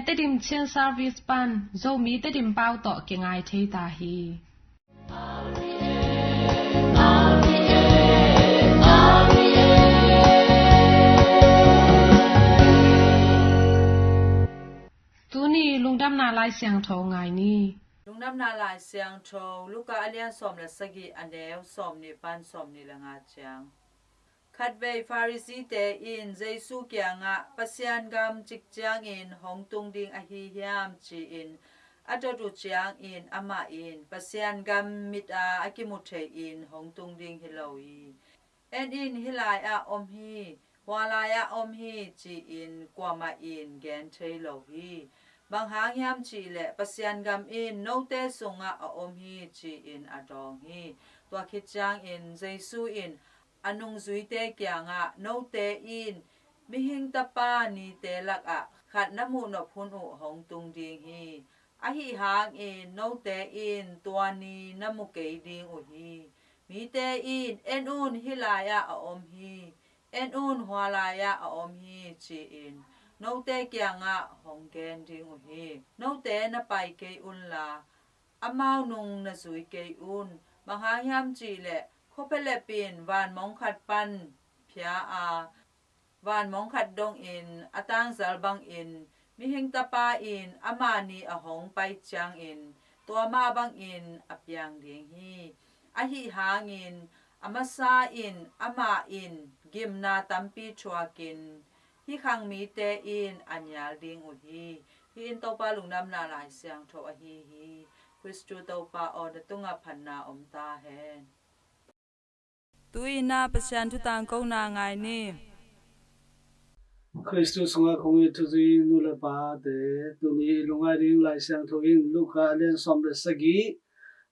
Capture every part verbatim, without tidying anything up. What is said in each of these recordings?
Tedim Chin Service pan Zomi Tedim pau tawh kingai thei ta hi. Tuni lungdamna Lai Siangtho ngai ni. Lungdamna Lai Siangtho, Luka a lian sawm le sagih, a neu sawm nih pan sawm nih le nga ciang. Khatvei Pharisee-te in Jesu kiangah, "Pasian gam cik ciangin hong tung ding ahi hiam?" ci-in a dot uh ciangin, amah in, "Pasian gam mit-a a kimu thei-in hong tung ding hi lo hi. En in, hih lai-ah om hi, hua lai-ah om hi, ci-in kuamah in gen thei lo hi. Bang hang hiam cih leh Pasian gam in note sungah a om hi," ci-in a dawng hi. Tua khit ciangin Jesu in a nungzuite kiangah, "Note in Mihing Tapa nite lakah khat na muh nop hun uh hong tung ding hi. Ahi hangin note in tua ni na mu kei ding uh hi. Mite in, 'En un, hih lai-ah a om hi, en un, hua lai-ah a om hi,' ci-in note kiangah hong gen ding uh hi. Note na pai kei unla, amau nung na zui kei un. Bang hang hiam cih leh khuaphelep in van mong khat pan phia a, van mong khat dongin a tangzal bangin Mihing Tapa in ama ni a hong pai ciangin tua mah bangin a piang ding hi. Ahi hangin a masa in amah in gimna tampi thuakin hih khang mite in a nial ding uh hi." Hih in Topa Lungdamna Lai Siangtho ahi hi. Khristu Topa aw, na tungah phatna om ta hen. Tu-in ah Pasian thutangkona ngai ni. Khristu sungah kong it thuzui nu le pate, tuni i lungngai ding Lai Siangtho in Luka a lian sawm le sagih,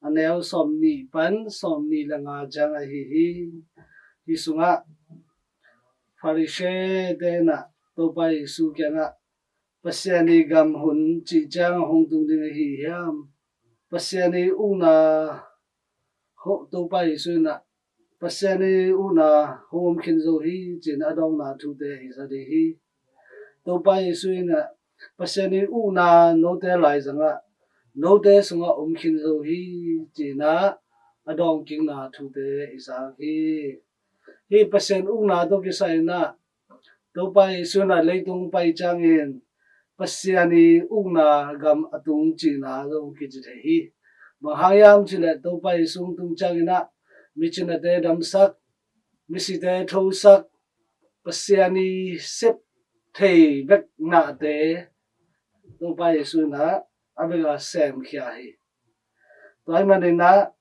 a neu sawm nih pan sawm nih le nga ciang ahi hi. Hih sungah Pharisee-te in ah Topa Jesu kiangah, "Pasian i gam hun cih ciang hong tung ding ahi hiam? Pasian i ukna ho-, Topa Jesu in ah, Pasian i ukna hong om khin zo hi," ci-in a dawngna thute i za ding hi. Topa Jesu in ah, "Pasian i ukna note laizangah, note sungah om khin zo hi," ci-in ah a dawngkikna thute i za hi. Hih Pasian ukna tawh kisai in ah, Topa Jesu in ah leitung pai ciangin Pasian i ukna gam a tung cihna zong kici thei hi. Bang hang hiam cih leh Topa Jesu hong tung ciangin ah micinate damsak, misite thosak, Pasian i sep thei bek nate Topa Jesu in ah a bek a semkhia hi. Tua ahih manin ah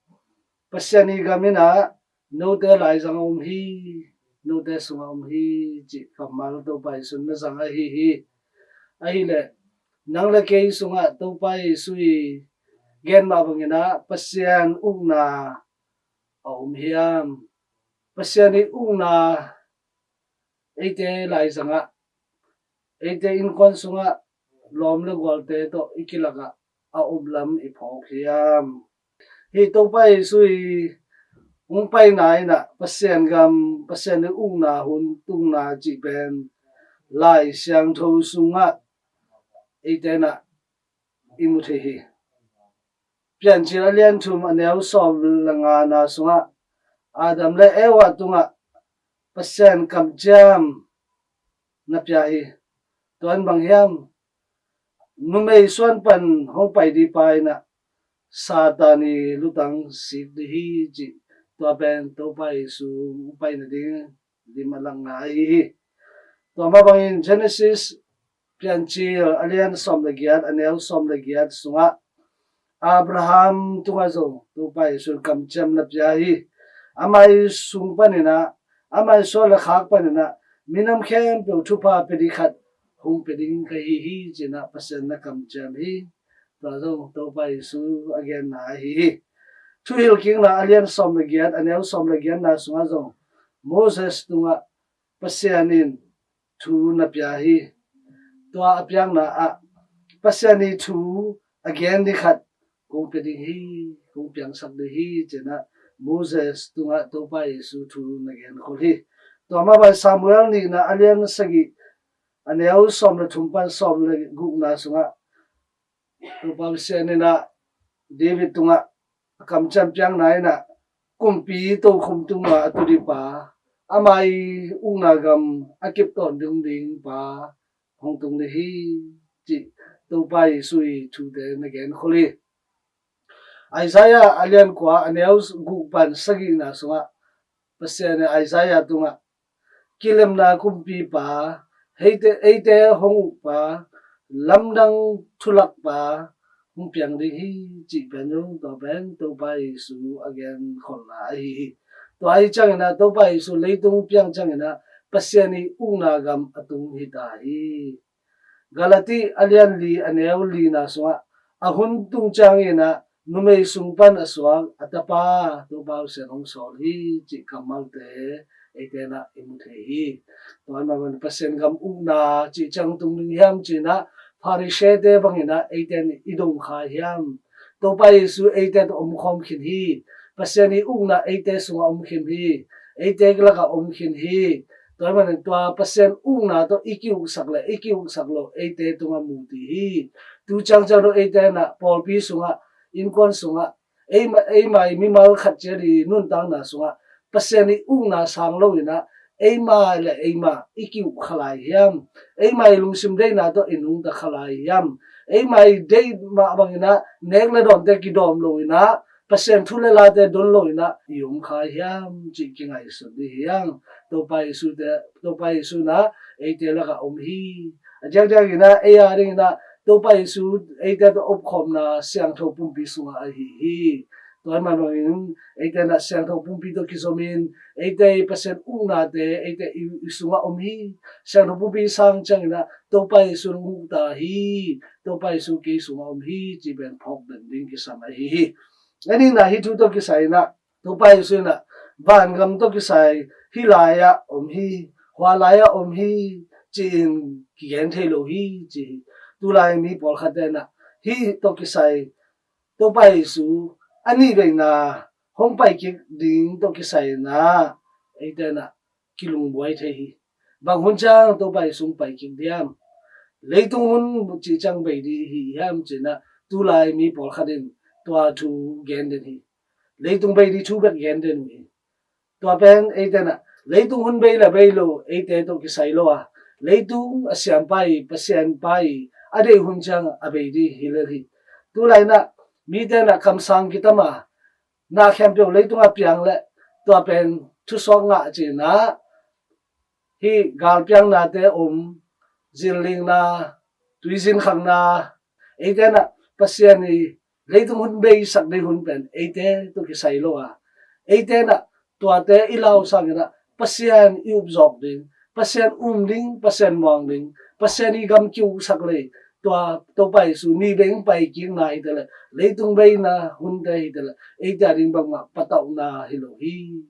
Pasian i gam in ah note laizang a om hi, note sungah om hi, cih kammal Topa Jesu in na zang ahi hi. Ahih leh nang le kei sungah Topa Jesu i gen mah bangin ah Pasian ukna a om hiam? Pasian i ukna eite laizangah, eite innkuan sungah, lawm le gualte tawh i kilakah a om lam i phawk hiam? Hih Topa Jesu i hong paina in ah Pasian gam, Pasian i ukna hun tungna cih pen Lai Siangtho sungah eite in ah i mu thei hi. Piancil a lian thum a neu sawm le ngana sungah Adam le Eva tungah Pasian kamciam na pia hi. Tua in bang hiam? Numei suan pan hong pai ding pa in ah Satan i lutang sik ding hi, cih tua pen Topa Jesu hong pai nading lim a langna ahi hi. Tua mah bangin Genesis Piancil a lian sawm le giat, a neu sawm le giat sungah Abraham tungah zong Topa Jesu in kamciam na pia hi. Amah i sung panin ah, amah i suan le khak panin ah minam khempeuh thupha pia ding khat hong pia ding ka hi hi, ci-in ah Pasian na kamciam hi. Tua zong Topa Jesu a genna ahi hi. Thuhilhkikna a lian sawm le giat, a neu sawm le giatna sungah zong Moses tungah Pasian in thu na pia hi. Tua a piakna ah Pasian i thu a gen ding khat kong pia ding hi, kong piangsak ding hi, ci-in ah Moses tungah Topa Jesu thu na genkhol hi. Tua mah bang Samuel nihna a lian sagih, a neu sawm le thum pan sawm le gukna sungah Topa Pasian in ah David tungah a kamciam piakna in ah kumpi tokhom tungah a tu ding pa, ama ii ukna gam a kip tawn ding ding pa hong tung ding hi, cih Topa Jesu ii thute na genkhol hi. Isaiah a lian kua a neu guk pan sagihna sungah Pasian in Isaiah tungah kilemna kumpipa, eite, eite hong ukpa, lamdang thulakpa hong piang ding hi, cih pen zong tua pen Topa Jesu a genkholhna ahi hi. Tua ahi ciangin ah Topa Jesu leitung piang ciangin ah Pasian ii ukna gam a tung hi ta hi. Galati a lian li a neu lina sungah a hun tung ciangin ah numei sung pan a suak a tapa Topa Pasian hong sawl hi, cih kammalte eite in ah i mu thei hi. Tua ahih manin Pasian gam ukna cih ciang tung ding hiam ci-in ah Pharisee-te bangin ah eite in i dong kha hiam? Topa Jesu eite tawh omkhawm khin hi. Pasian ii ukna eite sungah om khin hi. Eite lakah om khin hi. Tua ahih manin tua Pasian ukna tawh i ki-uksak le i ki-uksak loh eite tungah mu ti hi. Tu ciangciang tawh eite in ah pawlpi sungah, innkuan sungah, eima, eima ii mimal khat ciat ii nuntakna sungah Pasian ii ukna sang lo in ah eima le eima i ki-uk kha lai hiam? Eima ii lungsim deihna tawh i nungta kha lai hiam? Eima ii deih mah bangin ah nek le dawnte kidawm lo in ah Pasian thu le late don lo in ah i om kha hiam cih kingaihsun ding hi hang. Topa Jesu te, Topa Jesu in ah eite lakah om hi. A diakdiakin ah ei a dingin ah Topa Jesu eite tawh omkhawmna siangtho pumpi sungah ahi hi. Tua ahih manin eite in ah siangtho pumpi tawh kizomin eite ii Pasian uknate eite i, i sungah om hi. Siangtho pumpi sang ciangin ah Topa Jesu in hong uk ta hi. Topa Jesu kei sungah om hi, cih pen phawk den ding kisam ahi hi. A nihna, hih thu tawh kisai in ah Topa Jesu in ah vangam tawh kisai hih lai-ah om hi, hua lai-ah om hi, ci-in kigen thei lo hi, ci hi. Tulai mi pawlkhatte in ah hih tawh kisai Topa Jesu a nihveina hong paikik ding tawh kisai in ah eite in ah kilungbuai thei hi. Bang hun ciang Topa Jesu hong paikik diam? Leitung hun cih ciang bei ding hi hiam ci-in ah tulai mi pawlkhat in tua thu gen den hi. Leitung bei ding thu bek gen den uh hi. Tua pen eite in ah leitung hun bei le bei lo eite tawh kisai lo a, leitung a siampa ii, Pasian pa ii a deih hun ciang a bei ding hi lel hi. Tulai in ah mite in ah kamsang kitam a, na khempeuh leitung a piang leh tua pen thusuak ngah ci-in ah hih galpiaknate om, zinlingna, tuizinkhakna, eite in ah Pasian ii leitung hun beisak ding hun pen eite tawh kisai lo a, eite in ah tuate i lau sangin ah Pasian i upzawk ding, Pasian um ding, Pasian muang ding, Pasian ii gam ki-uksak lei, tua Topa Jesu nihvei hong paikikna hi ta leh, leitung beina hunte hi ta leh eite a ding bangmah patauhna hi lo hi.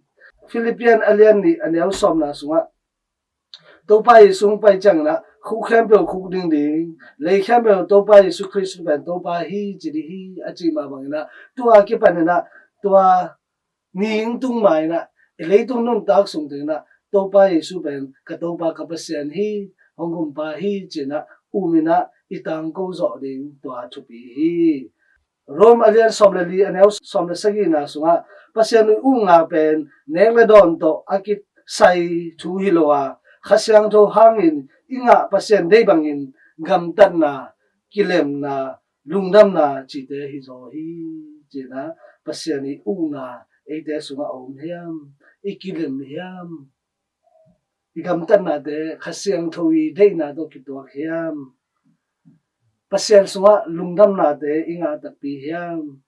Philippian a lian nih a neu sawmna sungah Topa Jesu hong pai ciangin ah khuk khempeuh khuk ding ding, lei khempeuh Topa Jesu Khrist pen Topa hi ci ding hi, a cih mah bangin ah tua kipanin ah tua ni hong tung ma-in ah i leitung nuntak sung tengin ah Topa Jesu pen ka Topa ka Pasian hi, hong gumpa hi ci-in ah umin ah i tangko zawh ding tua thupi hi. Rom a lian sawm le li a neu sawm le sagihna sungah Pasian ii ukna pen nek le dawn tawh a kisai thu hi lo a, Kha Siangtho hangin i ngah Pasian deih bangin gamtatna, kilemna, lungdamna cihte hi zaw hi. Ci-in ah Pasian ii ukna eite sungah a om hiam? I kilem hiam? I gamtatnate Kha Siangtho ii deihna tawh kituak hiam? Pasian sungah lungdamnate i ngah takpi hiam?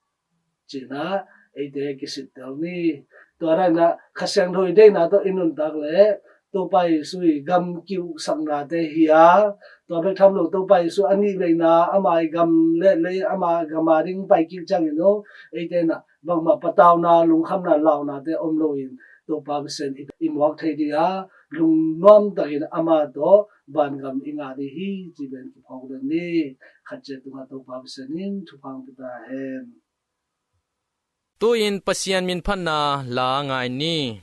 Ci-in ah eite kisittel ni. Tua dan in ah Kha Siangtho ii deihna tawh i nuntak leh Topa Jesu ii gam ki-uksaknate hi a, tua bek tham lo Topa Jesu a nihveina, ama ii gam le lei, ama gam a ding paikik ciangin zong eite in ah bangmah patauna, lungkhamna, launate om loin Topa Pasian i, i muak thei ding a, lungnuam takin ama tawh vangam i ngah ding hi, ci pen kiphawk den ni. Khat ciat tungah Topa Pasian in thupha hong pia ta hen. Tu-in Pasian min phatna la ngai ni.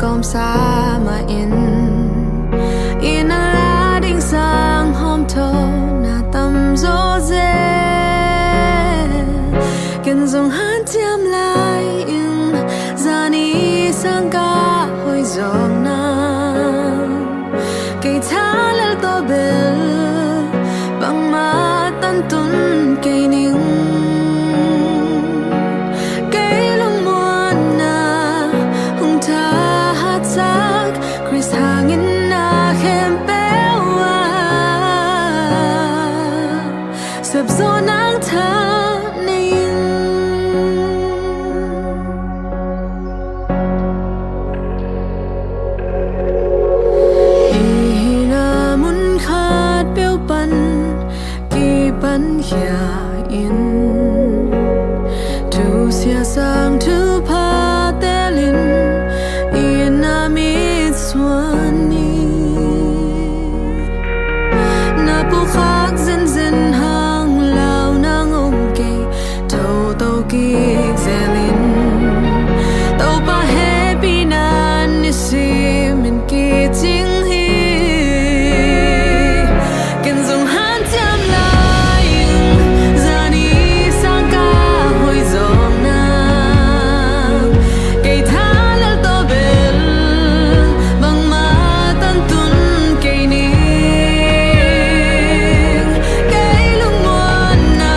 kawmsa mah in, inn a la ding sang hawmthawhna tamzaw zel. Ken zong hanciam lai ing, zani sang ka hoih zawkna. Kei tha lel tawh bel bangmah tantun kei ning. Kei lungmuanna hong thahatsak, Khrist hangin na khempeuh ah sepzawh nang tha nei ing. I hihna mun khatpeuh pan kipan khia in, thusia sang thupha telin i na mitsuan ni. Na pukhak zenzen hang lau nang om kei, toto kik zelin Topa hehpihna nisimin kicing hi. Ken zong hanciam lai ing, zani sang ka hoih zawkna. Kei tha lel tawh bel bangmah tantun kei ning. Kei lungmuanna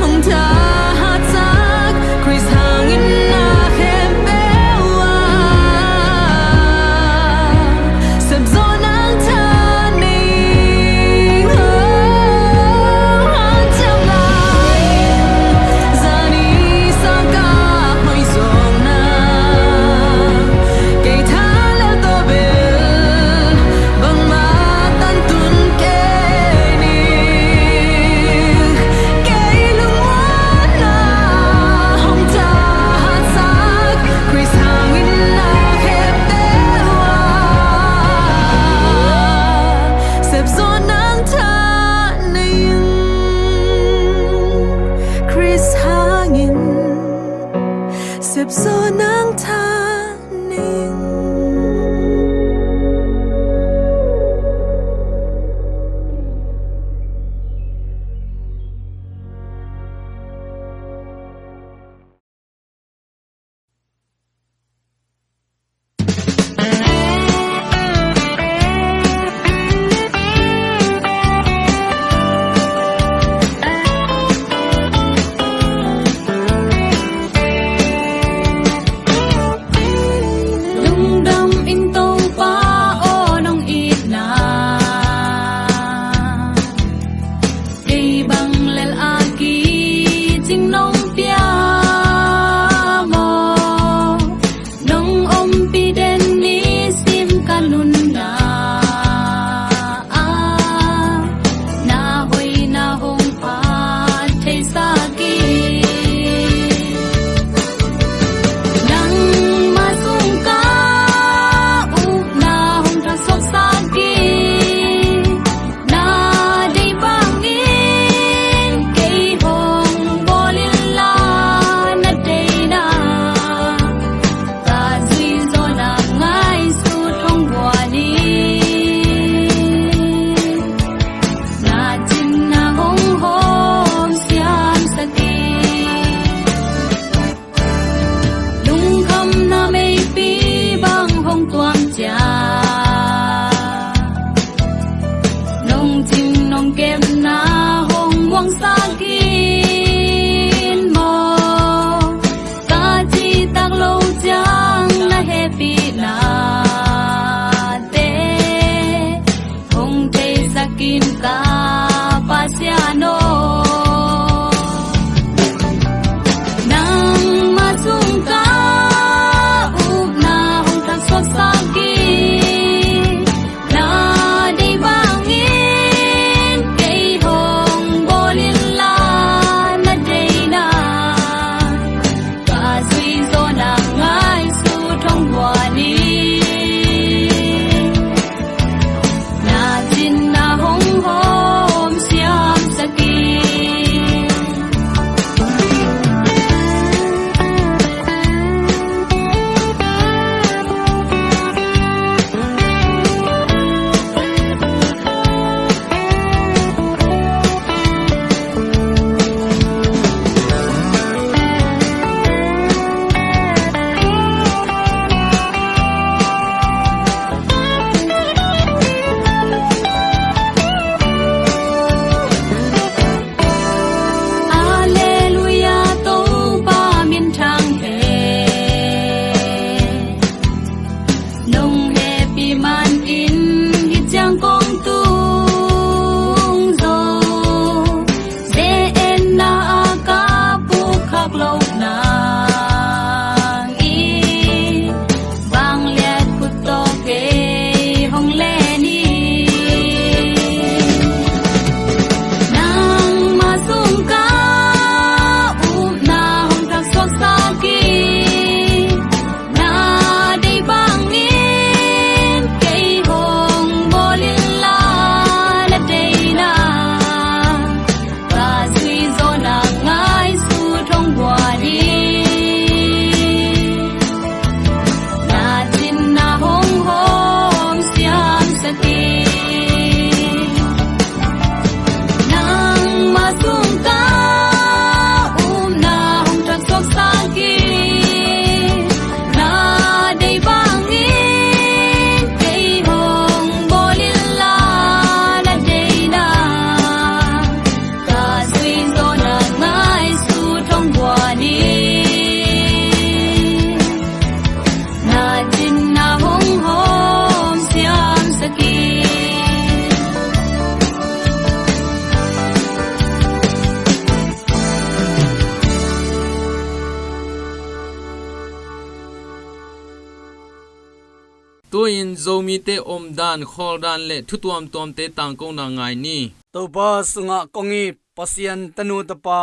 hong thahatsak, Khrist hangin na khempeuh ah sepzawh nang tha nei. Hanciam lai ing, zani sang ka hoih zawkna. Kei tha lel tawh bel bangmah tantun kei ning. Kei lungmuanna hong thahatsak, Khrist hangin na khempeuh ah sepzawh nang tha nei ing. Khrist hangin sepzawh nang tha nei ing. lo nang i, vangliat khut tawh kei hong len i, nangmah sung ka upna hong thak suaksak i, na deih bangin kei hong bawl inla, na deihna ka zuih zawh nak ngaihsut hong guan i, na cin na hong hawm siamsak i, nangmah sung ka upna hong thak suaksak i, na deih bangin kei hong bawl inla, na deihna ka zuih zawh nak ngaihsut hong guan i, na cin na hong hawm siamsak i. Tu-in Zomite omdan, khawldan le thu tuamtuamte tangkona ngai ni. Topa sungah kong it Pasian tanu tapa,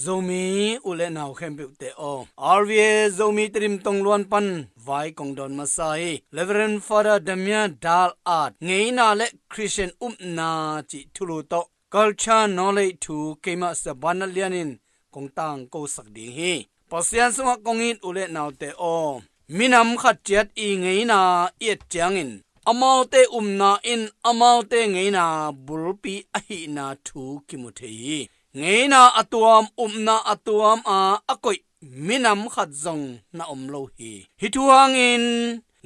Zomi u le nau khempeuhte aw. R V A Zomi Tedim Tongluan pan vai kong dawn masa hi. Reverend Father Damia Dal At, Ngeina le Khristian Upna cih thulu tawh culture knowledge thu keimah Sia Banat Lian in kong tangkosak ding hi. Pasian sungah kong it u le naute aw, minam khat ciat i ngeina i et ciangin amaute upna in amaute ngeina bulpi ahihna thu kimu thei hi. Ngeina a tuam, upna a tuam a a koih minam khat zong na om lo hi. Hih thu hangin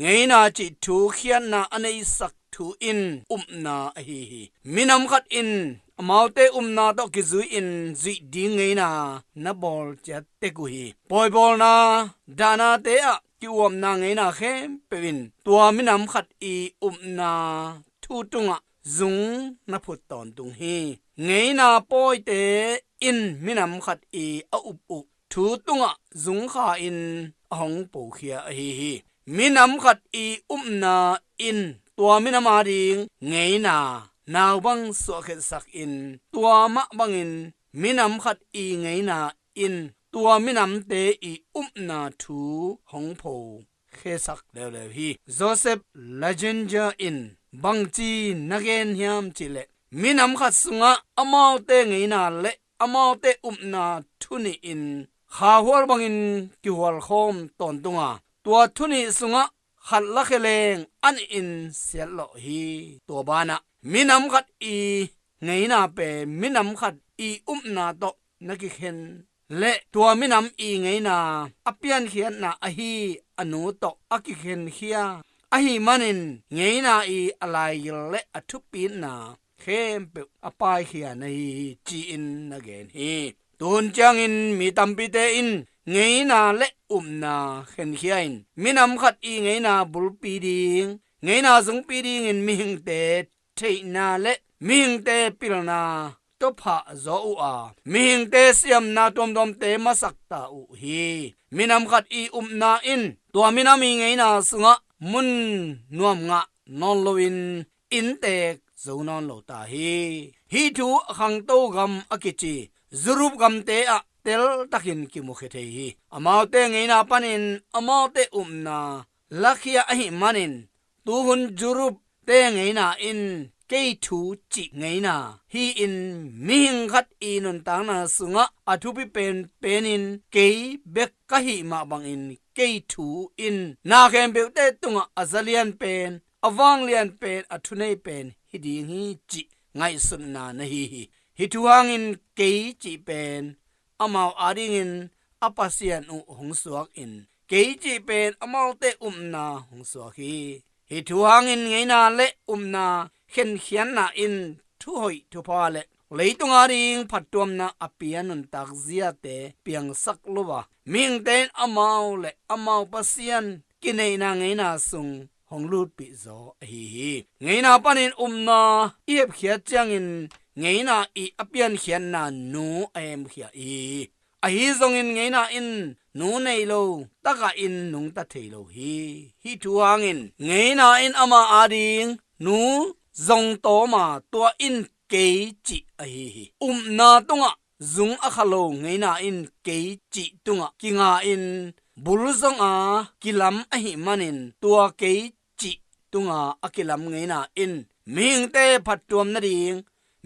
ngeina cih thu khiatna a neisak thu in upna ahi hi. Minam khat in amaute upna tawh kizui-in zuih ding ngeina na bawl ciat tek uh hi. Pawibawlna, dahnate ah ki-uapna ngeina khempeuh in tua minam khat i upna thu tungah zung na phut tawntung hi. Ngeina pawite in minam khat i a up uh thu tungah zungkha-in a hong pokhia ahi hi. Minam khat i upna in tua minam ading ngeina nau bang suahkhiatsak in, tua mah bangin minam khat i ngeina in tua minamte i upna thu hong pho khesak leuleu hi. Joseph Ratzinger in bangci na gen hiam cihleh, minam khat sungah amaute ngeina le amaute upna thu nihin khahual bangin kihualkhawm tawntung a, tua thu nih sungah khat lakhia leng a nihin siatlawh hi. Tua banah minam khat i ngeina pen minam khat i upna tawh na kikhen le tua minam i ngeina a piankhiatna ahi a nu tawh a kikhenkhia ahih manin ngeina i a laigil le a thupitna khempeuh a paikhia na hi hi, ci-in na gen hi. Tuhun ciangin mi tampite in ngeina le upna khenkhia in minam khat i ngeina bulpi ding, ngeina zungpi dingin mihingte theihna le mihingte pilna tawphah zaw uh a, mihingte siamna tuamtuamte masak ta uh hi. Minam khat i upna in tua minam i ngeina sungah mun nuam ngah nawn loin inntek zo nawn lo ta hi. Hih thu a khangto gam a kici Europe gamte ah teltakin kimukhia thei hi. Amaute ngeina panin amaute upna lakhia ahih manin tuhun Europe te ngeina in kei thu cih ngeina hi-in mihing khat i nuntakna sungah a thupi penpenin kei bek ka hih mah bangin kei thu in na khempeuhte tungah a zalian pen, a vanglian pen, a thunei pen hi ding hi cih ngaihsutna na hi hi. Hih thu hangin kei cih pen amau adingin a Pasian uh hong suak in kei cih pen amaute upna hong suak hi. Hih thu hangin ngeina le upna khenkhiatna in thuhoih thupha le leitung ading phattuamna a pia nuntak ziate piangsak lo a, mihingte in amau le amau Pasian kineihna ngeina sung hong lutpih zaw ahi hi. Ngeina panin upna i hepkhiat ciangin ngeina i a piankhiatna nu a hemkhia i hi. Ahi zongin ngeina in nu nei lo, taka in nungta thei lo hi. Hih thu hangin ngeina in ama ading nu zong tawma, tua in kei cih ahi hi. Upna tungah zung a kha lo ngeina in kei cih tungah kinga in bul zonga kilam ahih manin tua kei cih tunga a kilam ngeina in mihingte phattuam nading,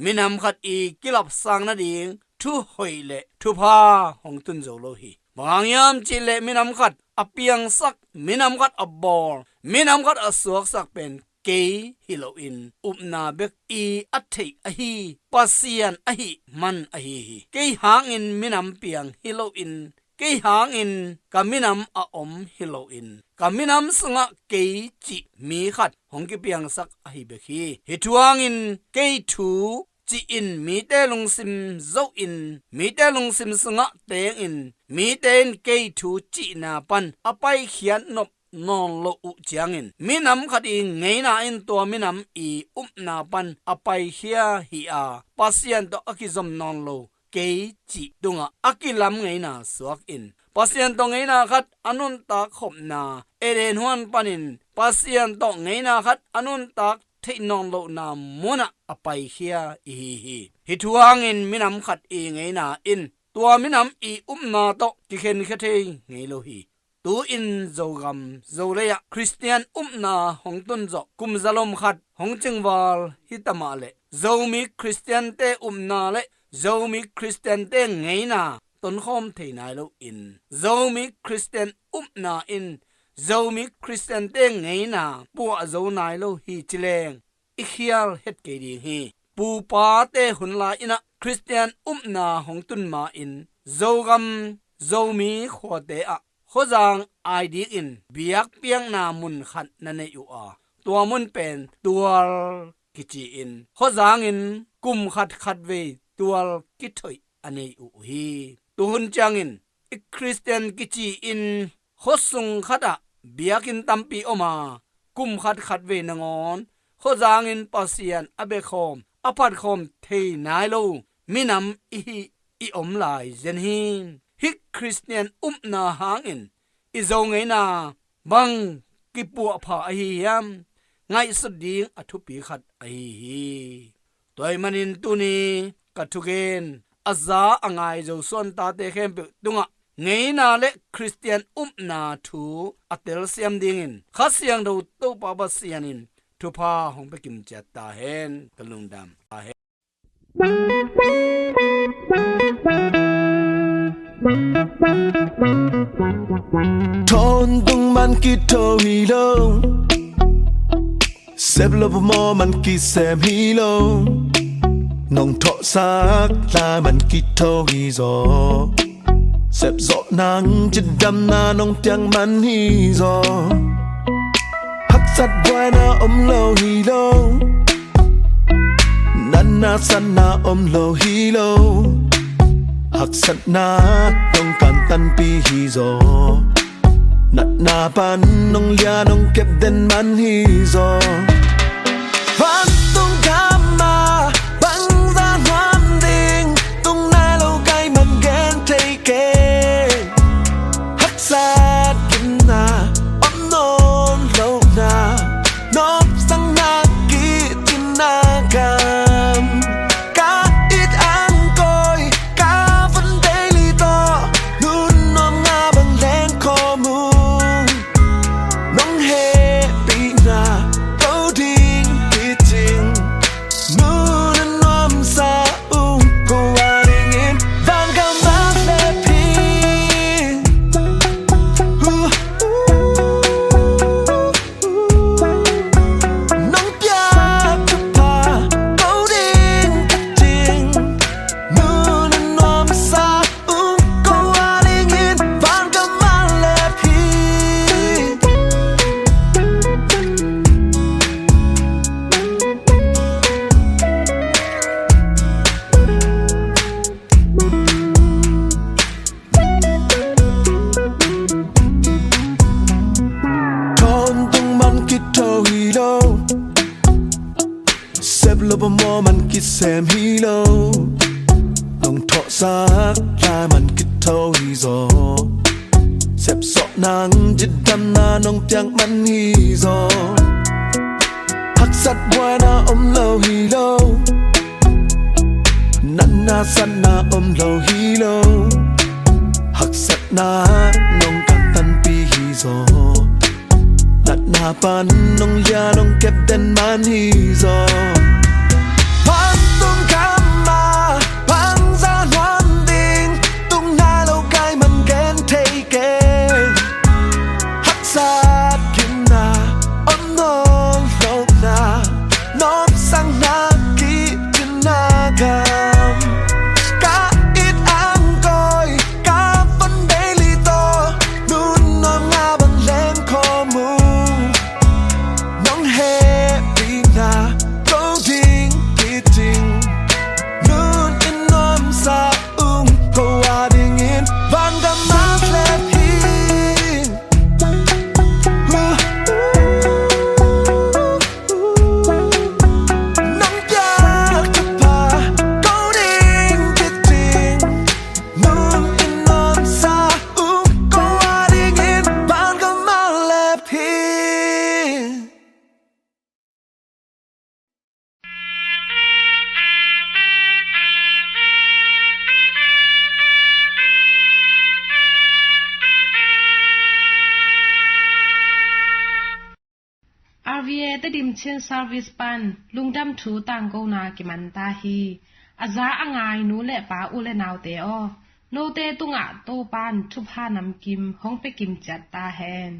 minam khat i kilapsang nading thu hoih le thupha hong tun zo lo hi. Bang hang hiam cih leh minam khat a piangsak, minam khat a bawl, minam khat a suaksak pen kei hi loin upna bek i a theih ahi Pasian ahih man ahi hi. Kei hangin minam piang hi loin, kei hangin ka minam a om hi loin, ka minam sungah kei cih mi khat hong kipiangsak ahi bek hi. Hih thu hangin kei thu ci-in mite lungsim zohin, mite lungsim sungah tengin, mite in kei thu cihna pan a paikhiat nop nawn lo uh ciangin, minam khat i ngeina in tua minam i upna pan a paikhia hi a, Pasian tawh a kizom nawn lo kei cih tungah a kilam ngeina suakin, Pasian tawh ngeina khat a nuntak khopna Eden huan panin Pasian tawh ngeina khat a nuntak theih nawn lohna munah a paikhia i hi hi. Hih thu hangin minam khat i ngeina in tua minam i upna tawh kikhenkhia thei ngei lo hi. Tu-in Zogam Zolei ah Khristian upna hong tun zawh kum zalom khat hong cingval hi tamah leh, Zomi Khristiante upna le Zomi Khristiante ngeina tonkhawm thei nai loin, Zomi Khristian upna in Zomi Khristiante ngeina puah zo nai lo hi ci leng i khial het kei ding hi. Pupate hun lai-in ah Khristian upna hong tun ma-in Zogam Zomi khuate ah Khuazang ai dikin biakpiakna mun khat na nei uh a, tua mun pen Tual kici-in khuazangin kum khat khatvei tual kithoih a nei uh hi. Tuhun ciangin i Khristian kici-in khuasung khatah biakinn tampi om a, kum khat khatvei nangawn khuazangin Pasian a biakhawm, a phatkhawm thei nai lo minam i hih i om lai zen hi. Hih Khristian upna hangin i Zo ngeina bang kipuahpha ahi hiam? Ngaihsut ding a thupi khat ahi hi. Tua ahih manin tuni ka thugen a za a ngai Zosuan tate khempeuh tungah ngeina le Khristian upna thu a telsiam dingin Kha Siangtho Topa Pasian in thupha hong pia kimciat ta hen. Ka lungdam ta hen. Thawn tung man kitho hi lo, sep lo pawmaw man kisem hi lo, nong thawhsak lai man kitho hi zaw. Sepzawh nang cidamna nong piak man hi zaw. Haksat buaina om lo hi lo, natna satna om lo hi lo. Haksatna nong kantanpih hi zaw, natna pan nong lia nong kep den man hi zaw. Vantung gam ah bangzah nuam ding tung nai lo, kei man gen thei kei. Haksat gimna om nawn lohna, nopsakna kicinna gam, ka it ang koi ka vun daily tawh nun nuam nga bang leng khawm uh. Nong hehpihna ko ding hi cing, nu na nuamsa ung ko a dingin van ka mat leh phi. Nong piak thupha ko ding hi cing, nu na nuamsa ung ko a dingin van ka mat leh phi. Thawn tung man kitho hi lo, sep lo pawmaw man kisem hi lo, nong thawh Sak lai man kitho hi zaw. Sepsawh nang cidamna nong piak man hi zaw. Haksat buaina om lo hi lo. Natna satna om lo hi lo. Haksatna nong katanpi hi zaw. Natna pan nong lia nong kep den man hi zaw. Pan tung kama pan za nuam ding tung na lo kai man gen thei kei. Haksat gimna om nawn lohna nopsakna kicinna gam. Ka it ang koi ka fon daily to nun nuam nga bang leng khomu. Nong hehpihna ko ding kiting nun in nuamsa ung ko a dingin van ka mak lep hi. Nang piak thupha ko ding kiting nun in nuamsa ung ko a dingin van ka mak lep hi. R V A Tedim Chin Service pan lungdam thu tangkona kiman ta hi. A za a ngai nu le pa u le naute aw, note tungah Topan thupha namkim hong pia kim ciat ta hen.